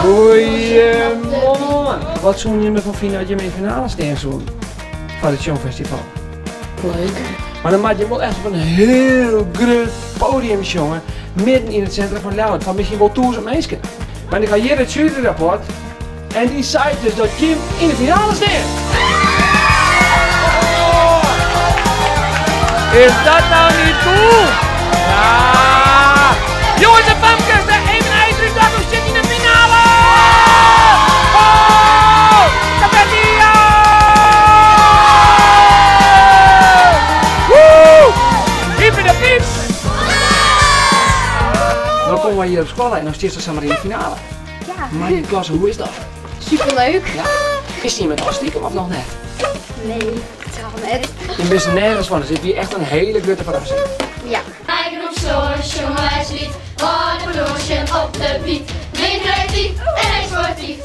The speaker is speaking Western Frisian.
Goeiemoarn! Wat soenen jimme derfan fine as jimme yn de finale stean soenen foar it sjongfestival? Leuk. Mar dan moatte jim wol echt op in hiel grut podium sjonge, midden yn it sintrum fan Ljouwert, foar miskien wol 1000 minsken. Want ik ha hjir it juryrapport en dy seit dus dat jim yn de finale stean. Is dat nou niet cool? Ja! Jongens en famkes, de Even IJzer Datum sit yn de finale! Oh! Confetti! Woe! Hiep de piep! Dan komme wy hjir op skoalle en dan stiest samar yn de finale. Ja. Mei dy klasse, hoe is dat? Superleuk. Ja. Is dy met al stiekem of noch net? Nee, totaal net. Je wist er nergens fan, dus dit wie echt in hiele grutte ferrassing. Ja. Eigen op stoor, jongens lied, wat een op de beat. Ben creatief en sportief.